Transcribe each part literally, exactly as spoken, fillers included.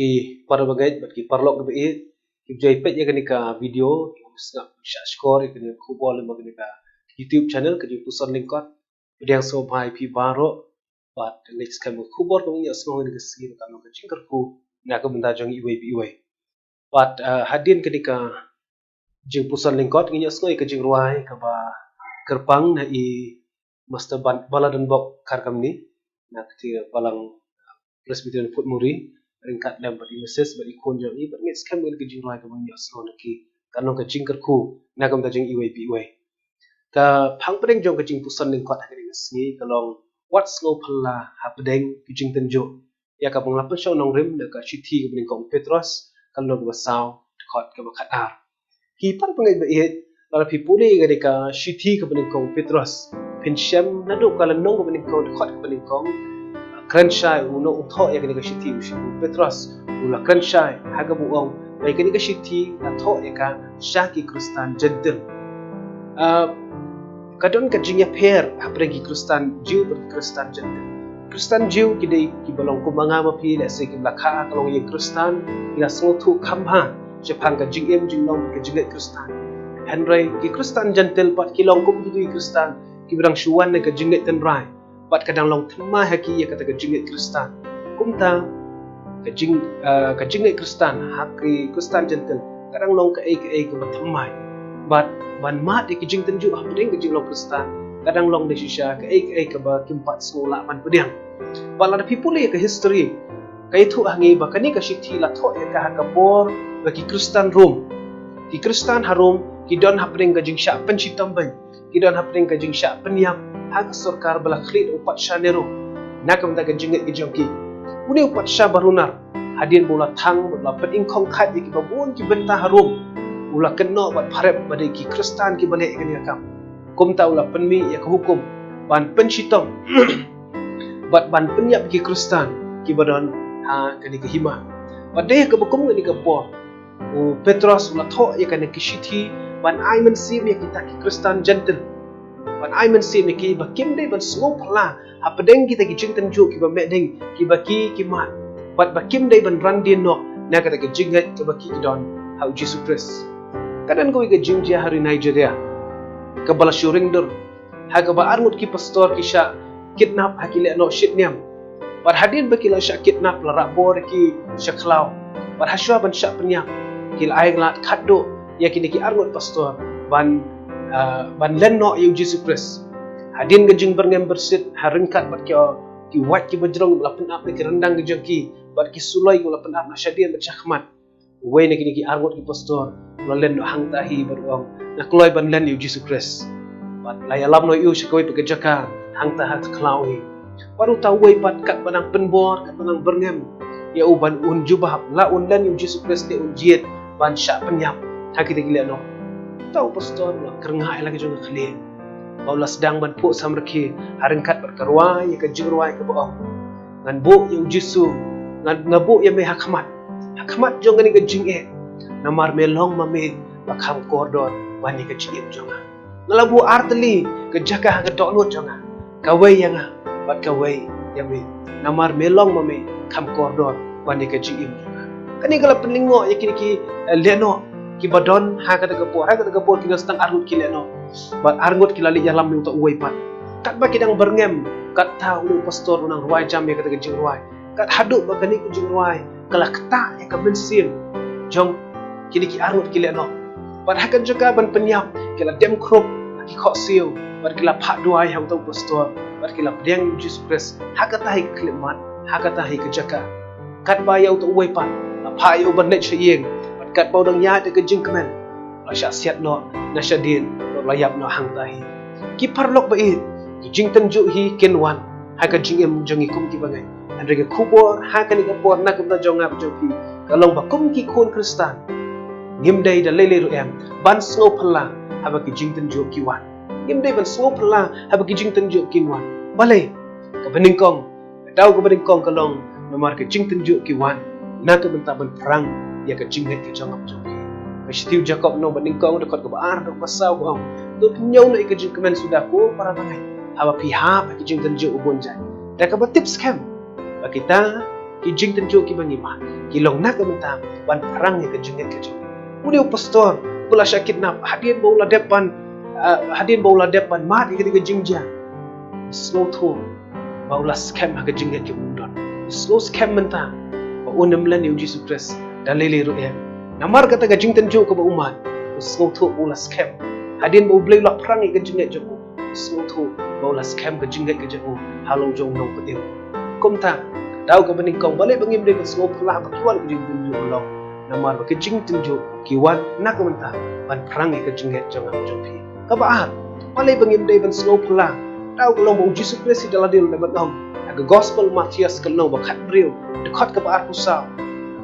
Ki para bangeit bad ki paralok kiba ïeit, kiba ju ïa peit ïa kane ka video, ki sngap shah shkor ïa kane ka khubor lyngba kane ka YouTube channel ka Jingpuson Lyngkot. Pdiang sngewbha ïa phi baroh. Bad leit skhem ka khubor kaba ngin ïa sngew ha kane ka sngi, ka long ka jingkyrkhu na ka bynta jong iwei pa iwei. Bad hadien kane ka Jingpuson Lyngkot ngin ïa sngew ïa ka jingrwai kaba kyrpang na i Master Baladan Bok Kharkamni, na ka Balang Presbyterian Photmuri, ryngkat lem bad i Missus bad i khun jong i. Bad ngin skhem ïa ka jingrwai kaba ngin ïa sngew na ki, ka long ka jingkyrkhu na ka bynta jong iwei pa iwei. Ka phang pdeng jong ka Jingpuson Lyngkot ha kane ka sngi ka long wat sngewphylla hapdeng ki jingtynjuh. Ïa kaba nga la pynshong nongrim na ka shithi kaba nyngkong u Petros, ka lynnong kaba saw, dkhot kaba khatar. Ki para bangeit ba ïeit, lada phi pule ïa kane ka shithi kaba nyngkong u Petros, phin shem naduh ka lynnong kaba nyngkong, dkhot kaba nyngkong, kren shai u, u thoh ïa kane ka shithi u Petros, u la kren shai ha kaba u ong ba ïa kane ka shithi la thoh ïa ka sha ki Khristan Jentil. Ka don ka jingïapher hapdeng ki Khristan Jiw bad ki Khristan Jentil. Khristan Jiw ki dei kiba long kumba nga ma phi, lehse kiba la kha ka longïing Khristan, ki la sngewthuh kham bha shaphang ka jingim jinglong ka jingngeit Khristan. Hynrei ki Khristan Jentil pat ki long kum kito ki Khristan kiba dang shu wan na ka jingngeit tynrai, bad ka dang long thymmai ha ki ïa kata ka jingngeit Khristan. Kumta ka jing ka jingngeit Khristan ha ki Khristan Jentil ka dang long kaei kaei kaba thymmai. Bad ban mad ïa ki jingtynjuh hapdeng ka jinglong Khristan ka dang long da shisha kaei kaei kaba kim pat sngewlah ban pdiang. Bad lada phi pule ïa ka history, ka ïathuh ha ngi ba kane ka shithi la thoh ïa ka ha ka por ba ki Khristan Rom, ki Khristan ha Rom ki don hapdeng ka jingshah pynshitom beiñ, ki don hapdeng ka jingshah pynïap ha ka sorkar ba la khlieh da u patsha Nero na ka bynta ka jingngeit ka jong ki. Une u patsha barunar, hadien ba u la thang bad u la pynïngkhong khat ïa kiba bun ki bynta ha Rom, u la kynnoh bad pharep ba dei ki Khristan kiba leh ïa kane ka kam. Kumta u la pynmih ïa ka hukum ban pynshitom bad ban pynïap ïa ki Khristan kiba don ha kane ka hima. Bad dei ha kaba kum kane ka por u Petros u la thoh ïa kane ka shithi ban ai mynsiem ïa kita ki Khristan Jentil, ban ai mynsiem ïa ki ba kim dei ban sngewphylla hapdeng kita ki jingtynjuh kiba meh ding kiba ki ki mad, bad ba kim dei ban ran dien noh na kata ka jingngeit kaba ki ki don ha u Jisu Khrist. Ka don kawei ka jingjia ha ri Nigeria kaba la shu ring dur, ha kaba arngut ki pastor ki shah kidnap ha ki lehnoh shitniam. Bad hadien ba ki la shah kidnap la rah bor ïa ki sha khlaw. Bad hashwa ban shah pynïap ki la ai lad khatduh ïa kine ki arngut pastor ban, ah, ban len noh ïa u Jisu Khrist. Hadien ka jingbyrngem byrsit ha ryngkat bad ki, ki wait kiba jrong ba la pynap na ki ryndang ki jong ki bad ki suloi kiba la pynap na shadien bad shakhmat, uwei na kine ki arngut ki pastor u la len noh hangta hi bad u ong, nga kloi ban len ïa u Jisu Khrist. Bad la ïalam noh ïa u sha kawei pat ka jaka hangta ha ka khlaw hi. Bad uta uwei pat katba nang pynbor, katba nang byrngem ïa u ban un jubab la un len ïa u Jisu Khrist te un jied ban shah pynïap ha kita ki lehnoh, uta u pastor u la kyrngah ïa la ka jong ka khlieh. Bad u la sdang ban phuh samrkhie ha ryngkat bad ka rwai ïa ka jingrwai kaba ong, ngan buh ïa u Jisu, ngan, nga buh ïa me ha khmat, ha khmat jong kane ka jingeh. Namar me long ma me ba kham kordor wan ïa ka jingim jong nga. Nga la buh artylli ka jaka ha ka dohnud jong nga, kawei ïa nga bad kawei ïa me. Namar me long ma me kham kordor wan ïa ka jingim jong nga. Kane ka la pynlyngngoh ïa kine ki, eh, lehnoh kiba don ha kata ka por, ha kata ka por ki don tang arngut ki lehnoh. Bad arngut ki la leit ïalam ïa uta uwei pat. Katba ki dang byrngem, katta une u pastor u nang rwai jam ïa kata ka jingrwai. Kat haduh ba kane ka jingrwai ka la ktah ïa ka mynsiem jong kine ki arngut ki lehnoh. Bad ha ka jaka ban pynïap ki la dem khrup ha ki khohsiew bad ki la phah duwai ha uta u pastor bad ki la pdiang ïa u Jisu Khrist ha kata hi ka khyllipmat, ha kata hi ka jaka. Katba ïa uta uwei pat la phah ïa u ban leit sha ïing, bad katba u dang ïaid da ka jingkmen, la shah siat noh na shadien, la ïap noh hangta hi. Ki paralok ba ïeit, ki jingtynjuh hi kin wan ha ka jingim jong ngi kum ki bangeit. Hynrei ka khubor ha kane ka por na ka bynta jong nga bad jong phi ka long ba kum ki khun Khristan, ngim dei da lei lei ruh em ban sngewphylla haba ki jingtynjuh ki wan. Ngim dei ban sngewphylla haba ki jingtynjuh kin wan. Balei? Kaba nyngkong, ka daw kaba nyngkong ka long namar ka jingtynjuh ki wan na ka bynta ban pyrshang ïa ka jingngeit ka jong nga bad jong phi. Ka shithi u Jakob lynnong ba nyngkong, dkhot kaba ar, dkhot kaba saw ka ong, to pynïoh noh ïa ka jingkmen suda ko para bangeit, haba phi hap ha ki jingtynjuh ba bun jait. Da kaba tip skhem ba kita ki jingtynjuh kiba ngi mad ki long na ka bynta ban pyrshang ïa ka jingngeit ka jong ngi. Une u pastor ba la shah kidnap, hadien ba u la dep ban, ah, hadien ba u la dep ban mad ïa ka jingïaid, sngewthuh ba u la skhem ha ka jingngeit kaba u don. Sngewthuh skhem mynta ba un ym len ïa u Jisu Khrist da lei lei ruh em. Namar kata ka jingtynjuh kaba u mad, u sngewthuh ba u la skhem. Hadien ba U Blei u la pyrshang ïa ka jingngeit jong u, u sngewthuh ba u la skhem ka jingngeit ka jong u halor jong u nongpynim. Kumta, daw kaba nyngkong, balei ba ngim dei ban sngewphylla ba ki wan ka jingtynjuh halor? Namar ba ka jingtynjuh ki wan na ka bynta ban pyrshang ïa ka jingngeit jong nga jong phi. Kaba ar, balei ba ngim dei ban sngewphylla? Daw ka long ba u Jisu Khrist hi da lade u la dep ban ong ha ka gospel Mathaios ka lynnong ba khatbriew, dkhot kaba arphew saw,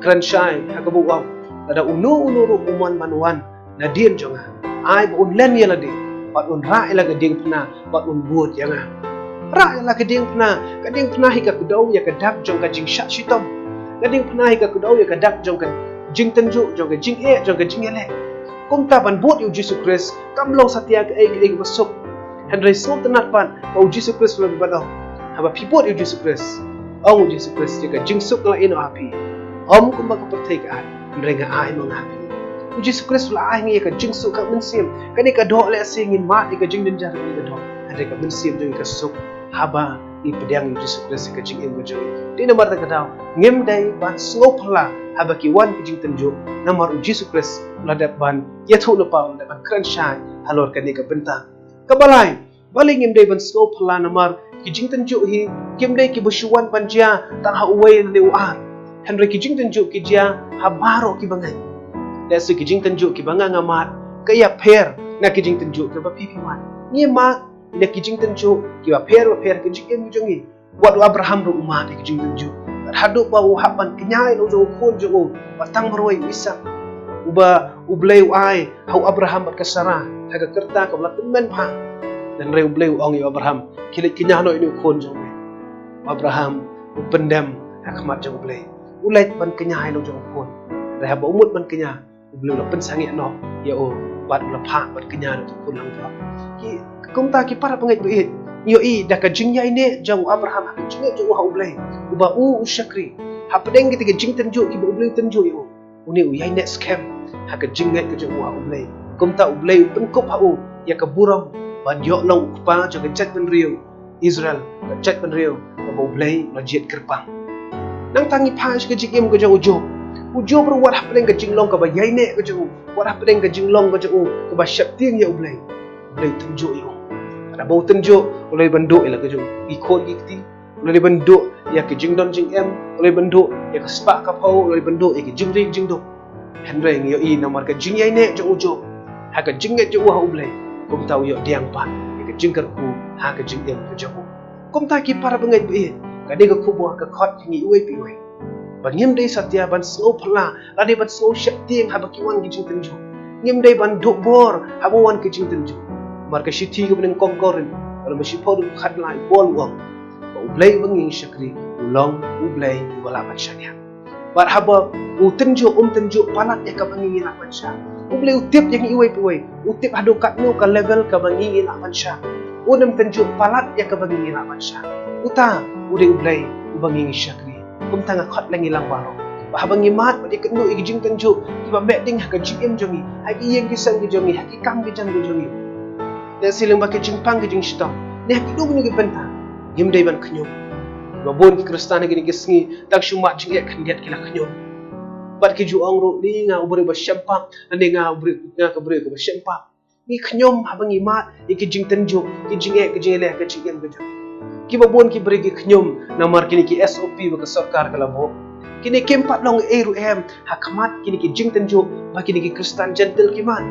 kren shai ha kaba u ong, lada uno uno ruh u mon ban wan nadien jong nga, ai ba un len ïa lade bad un rah ïa la ka diengphna bad un bud ïa nga. Rah ïa la ka diengphna, ka diengphna hi ka kdew ïa ka dak jong ka jingshah shitom. Ka diengphna hi ka kdew ïa ka dak jong ka jingtynjuh, jong ka jingeh, jong ka jingïaleh. Kumta ban bud ïa u Jisu Khrist kam long satia kaei kaei kaba suk. Hynrei sngewtynnat pat ba u Jisu Khrist u la dep ban ong, haba phi bud ïa u Jisu Khrist, ong u Jisu Khrist, ïa ka jingsuk nga la ai noh ha phi. Ym kumba ka pyrthei ka ai, hynrei nga ai ma nga ha phi. U Jisu Khrist u la ai ha ngi ïa ka jingsuk ka mynsiem. Kane ka doh lehse ngin mad ïa ka jingjynjar kane ka doh, hynrei ka mynsiem jong ngi ka suk haba ngi pdiang ïa u Jisu Khrist ha ka jingim ka jong ngi. Dei namar kata ka daw ngim dei ban sngewphylla haba ki wan ki jingtynjuh, namar u Jisu Khrist u la dep ban ïathuh lypa, u la dep ban kren shai halor kane ka bynta. Kaba lai, balei ngim dei ban sngewphylla? Namar ki jingtynjuh hi kim dei kiba shu wan ban jia tang ha uwei lane u ar, hynrei ki jingtynjuh ki jia ha baroh kiba ngeit. Lehse ki jingtynjuh kiba nga nga mad ka ïapher na ki jingtynjuh kiba phi phi mad. Ngi mad na ki jingtynjuh kiba pher bapher ha ka jingim jong ngi. Wat u Abraham ruh u mad ïa ki jingtynjuh. Bad haduh ba u hap ban kñia ïa la u jong u khun jong u ba tang marwei, u Isaak, uba U Blei u ai ha u Abraham bad ka Sara ha ka rta kaba la tymmen bha. Hynrei U Blei u ong ïa u Abraham, khie leit kñia noh ïa une u khun jong me. U Abraham u pyndem ha khmat jong U Blei, u leit ban kñia ïa la u jong u khun. Hynrei haba u mut ban kñia, U Blei u la pynsangeh noh ïa u bad u la phah ban kñia ïa u khun langbrot. Ki, kumta ki para bangeit baieit, ngi ïohi da ka jingïaineh jong u Abraham ha ka jingngeit jong u ha U Blei, uba u u shakri. Hapdeng kita ki jingtynjuh kiba U Blei u tynjuh ïa u, une u ïaineh skhem ha ka jingngeit ka jong u ha U Blei. Kumta U Blei u pynkup ha u ïa ka burom ban ïoh long u kpa jong ka jaitbynriew Israel, ka jaitbynriew kaba U Blei u la jied kyrpang. Nangta ngi phai sha ka jingim ka jong u Job. U Job ruh wat hapdeng ka jinglong kaba ïaineh ka jong u, wat hapdeng ka jinglong ka jong u kaba sheptieng ïa U Blei, U Blei u tynjuh ïa u. Haba u tynjuh, u la dei ban duh ïa la ka jong u, ki khun ki kti, u la dei ban duh ïa ki jingdon jingem, u la dei ban duh ïa ka spah ka phew, u la dei ban duh ïa ki jingri jingduk. Hynrei ngi ïohi namar ka jingïaineh jong u Job ha ka jingngeit jong u ha U Blei, kumta u ïoh pdiang pat ïa ka jingkyrkhu ha ka jingim ka jong u. Kumta ki para bangeit baieit, ka dei ka khubor ka khot ïa ngi iwei pa iwei ba ngim dei satia ban sngewphylla lane ban sngew sheptieng haba ki wan ki jingtynjuh. Ngim dei ban duh bor haba wan ki jingtynjuh. Namar ka shithi kaba nyngkong Korinth, ka lynnong ba shiphew, dkhot khatlai, Paul u ong ba U Blei uba ngi shakri u long U Blei uba lah ban shaniah. Bad haba u tynjuh, um tynjuh palat ïa kaba ngi ngi lah ban shah. U Blei u tip ïa ngi iwei pa iwei. U tip haduh katno ka level kaba ngi ngi lah ban shah. Un ym tynjuh palat ïa kaba ngi ngi lah ban shah. Uta u dei U Blei uba ngi ngi shakri. Kumta nga khot ïa ngi lang baroh ba haba ngi mad bad ïakynduh ïa ki jingtynjuh kiba meh ding ha ka jingim jong ngi, ha ki ïing ki sem ki jong ngi, ha ki kam ki jam ki jong ngi, lehse lyngba ki jingpang ki jingshitom, ne ha kino kino ki bynta, ngim dei ban khñium. Ba bun ki Khristan ha kine ki sngi tang shu mad jingeh khyndiat ki la khñium. Bad ki ju ong ruh, ni nga u briew ba shem pap, ne nga u briew, nga ka briew kaba shem pap. Ngi khñium haba ngi mad ïa ki jingtynjuh, ki jingeh, ki jingeh ha ka jingim ka jong ngi. Kiba bun ki briew ki khñium namar kine ki S O P ba ka sorkar ka la buh. Kine kim pat long ei ruh em ha khmat kine ki jingtynjuh ba kine ki Khristan Jentil ki mad.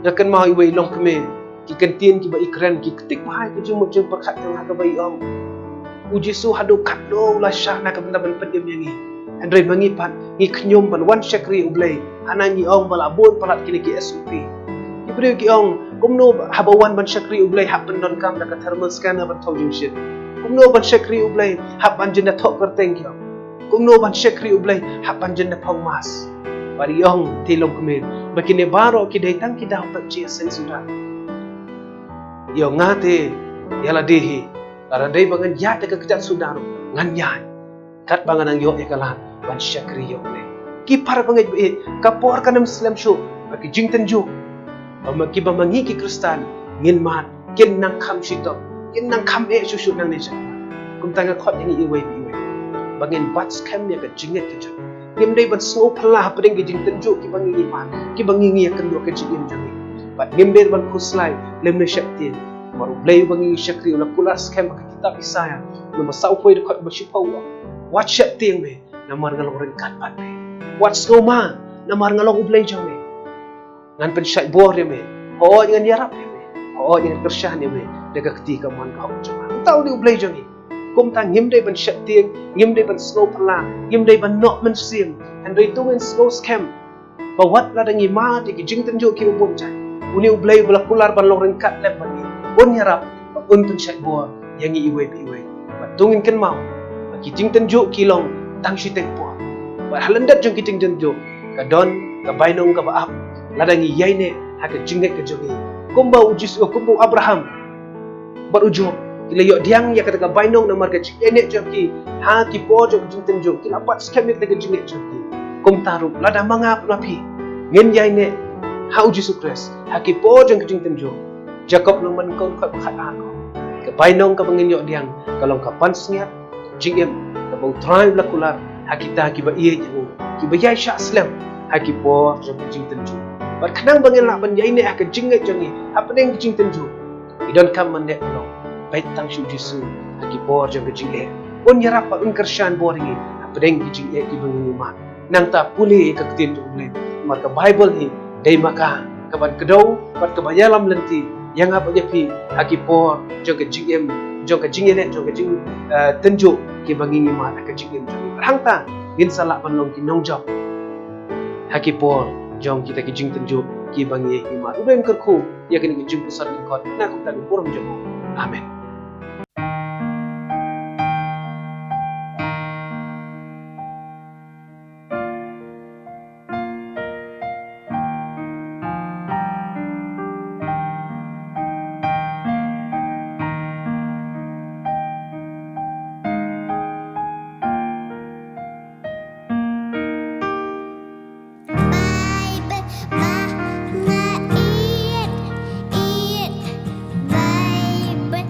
Nga kynmaw iwei i longkmie, ki kyntien kiba i kren ki ktik bha ïa ka jingmut jingpyrkhat jong nga, ha kaba i ong, U Jisu haduh katno u la shah na ka bynta ban pynim ïa ngi. Hynrei ma ngi pat ngi khñium ban wan shakri U Blei, hana ngi ong ba la bun palat kine ki S O P. Ki briew ki ong, kumno haba wan ban shakri U Blei hap pyndonkam da ka thermal scanner ban thew jingshit? Kumno ban shakri U Blei hap ban jin da thoh kyrteng, ki ong? Kumno ban shakri U Blei hap ban jin da phong mask? Bad i ong te i longkmie ba kine baroh ki dei tang ki daw pynjah seng suda. I ong, nga te ïa lade hi, lada dei ba ngan ïaid da ka kjat suda ruh ngan ïaid. Katba nga nang ïoh ïa ka lad ban shakri ïa U Blei. Ki para bangeit ba ïeit, ka por kan ym slem shuh ba ki jingtynjuh ba ma, kiba ma ngi ki Khristan ngin mad, kin nang kham shitom, kin nang kham eh shuh shuh nangne sha khmat. Kumta nga khot ïa ngi iwei pa iwei ba ngin bat skhem ïa ka jingngeit ka jong ngi. Ngim dei ban sngewphylla hapdeng ki jingtynjuh kiba ngi ngi mad, kiba ngi ngi ïakynduh ka jingim jong ngi. Bad ngim dei ban khuslai lymne sheptieng. Namar U Blei uba ngi ngi shakri u la kular skhem ha ka kitab Isaïah, lynnong ba sawphew dkhot ba shiphew, u ong: Wat sheptieng me, namar nga long ryngkat bad me. Wat sngewma, namar nga long U Blei jong me. Ngan pynshait bor ïa me. Hooid, ngan ïarap ïa me. Hooid, ngan kyrshan ïa me da ka kti kamon ka hok jong nga. Uta u dei U Blei jong ngi. Kumta ngim dei ban sheptieng, ngim dei ban sngewphylla, ngim dei ban noh mynsiem. Hynrei to ngin sngewskhem ba wat lada ngi mad ïa ki jingtynjuh kiba bun jait, une U Blei uba la kular ban long ryngkat lem bad ngi, un ïarap bad un pynshait bor ïa ngi iwei pa iwei. Bad to ngin kynmaw ba ki jingtynjuh ki long tang shiteng por. Bad ha lyndet jong ki jingtynjuh ka don ka bainong kaba ap lada ngi ïaineh ha ka jingngeit ka jong ngi. Kumba u Jisu, kumba u Abraham bad u Job ki la ïoh pdiang ïa kata ka bainong namar ka jingïaineh jong ki ha ki por jong ka jingtynjuh, ki la bat skhem ïa kata ka jingngeit jong ki. Kumta ruh lada ma nga bad ma phi ngin ïaineh ha u Jisu Khrist ha ki por jong ka jingtynjuh, Jakob lynnong ba nyngkong dkhot ba khatar, ka bainong kaba ngin ïoh pdiang ka long ka pansngiat jingim kaba U Trai u la kular ha kita kiba ïeit ïa u, kiba ïaishah slem ha ki por jong ka jingtynjuh. Bad khnang ba ngin lah ban ïaineh ha ka jingngeit jong ngi hapdeng ka jingtynjuh, ngi donkam ban leh kumno? Peit tang sha u Jisu ha ki por jong ka jingeh. Un ïarap bad un kyrshan bor ïa ngi hapdeng ka jingeh kiba ngi ngi mad. Nangta pule ïa ka ktien jong U Blei. Namar ka Baibl hi dei ma ka kaban kdew bad kaba ïalam lynti ïa nga bad ïa phi ha ki por jong ka jingim, jong ka jingïaineh, jong ka jing, eh, tynjuh kiba ngi ngi mad ha ka jingim jong ngi. Hangta ngin sa lah ban long ki nongjop ha ki por jong kita ki jingtynjuh kiba ngi ngi mad. U Blei un kyrkhu ïa kane ka jingpyrsad jingkhot na ka bynta ka burom jong u. Amen. Baibl ba nga ïeit, ïeit. Baibl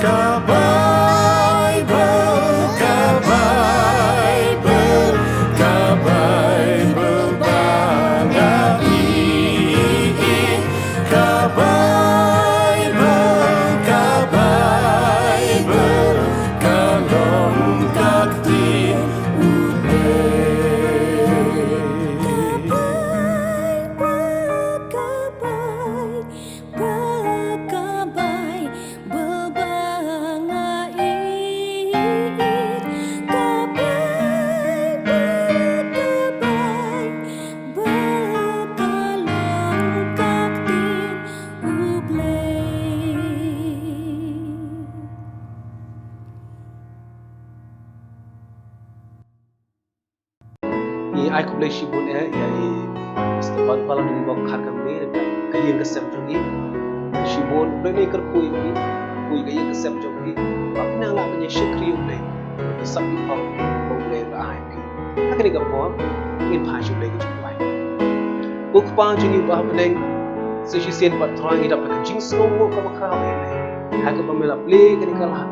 Ka Baibl, ka Baibl, ka Baibl ba nga ïeit. Ka Baibl, ka Baibl, ka long ka ktien U Blei. Ka Baibl, ka Baibl, ka Baibl ba nga ïeit. Ka Baibl, ka Baibl, ka long ka ktien U Blei. Ngi ai khublei shibun eh ïa i Mister Batpaladun Bok Kharkam ne, ka ïing ka sem jong i. Shibun, khublei ne kyrkhu ïa i, kyrkhu ïa ka ïing ka sem jong i. Ba phin nang lah ban ïa shakri U Blei, ba phin sap i phong ba U Blei ba ai phi. Ha kane ka por ngin phai sha U Blei ka jingduwai. Ko Kpa jong ngi uba ha bneng, sa shisien pat Trai ngi dap da ka jingsngewnguh kaba khraw ïa me. Ha kaba me la plie kane ka lad,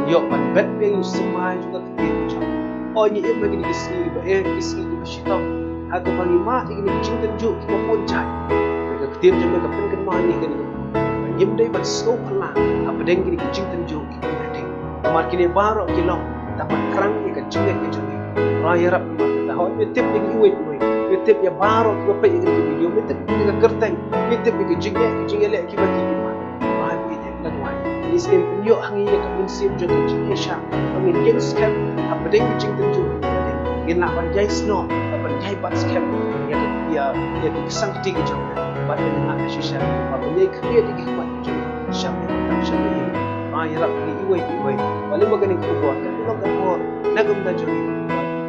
ngi ïoh ban bet biang ïa u thymmai jong ka ktien jong me. Oi ngi im ha kine ki sngi kiba eh, ki sngi kiba shitom, ha kaba ngi mad ïa kine ki jingtynjuh kiba bun jait. Ka ktien jong me ka pynkynmaw ïa ngi ha kane ka por ba ngim dei ban sngew phylla hapdeng kine ki jingtynjuh kiba meh ding. Namar kine baroh ki long tang ban krang ïa ka jingngeit ka jong ngi. Trai ïarap namar kata, hooid me tip ïa ngi iwei pa iwei, me tip ïa baroh kiba peit ïa kane ka video, me tip ïa ka kyrteng, me tip ïa ka jingeh ka jingïaleh kiba ki ki mad. Trai me ïa ka duwai, ngi sngewthuh pynïoh ha ngi ïa ka mynsiem jong ka jingïaishah ba ngin ïeng skhem hapdeng ka jingtynjuh. Ngin lah ban ïai snoh, lah ban ïai bat skhem ïa ka, ïa, ïa ka ksang kti ka jong me. Bad ngin lah ban shisha ba ngin ïai khmied ïa ki khmat jong me. Sha me, tang sha me hi. Ba ïarap ïa ngi iwei pa iwei. Ba lem bad kane ka khubor, ka long ka khubor na ka bynta jong ngi.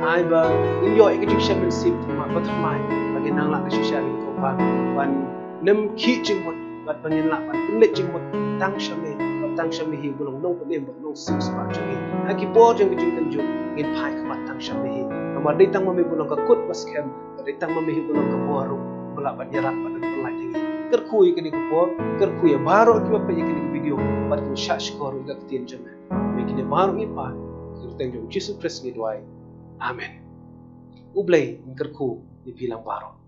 Ai ba ngin ïoh ïa ka jingshem mynsiem thymmai, ba thymmai, ba ngin nang lah ka shisha ngi ka khubor ban nym khih jingmut, bad ba ngin lah ban pynleit jingmut tang sha me, bad tang sha me hi uba long nongpynim bad nongsngewsih jong ngi. Ha ki por jong ka jingtynjuh ngin phai khmat tang sha me hi. Namar dei tang ma me uba long ka kut ba skhem, dei tang ma me hi uba long ka bor ruh ba lah ban ïarap bad ban pynlait ïa ngi. Kyrkhu ïa kane ka por, kyrkhu ïa baroh kiba peit ïa kane ka video bad kiba shah shkor ïa ka ktien jong me. Me kine baroh ngi pan ha ka kyrteng jong U Jisu Khrist ngi duwai. Amen. U Blei un kyrkhu ïa phi lang baroh.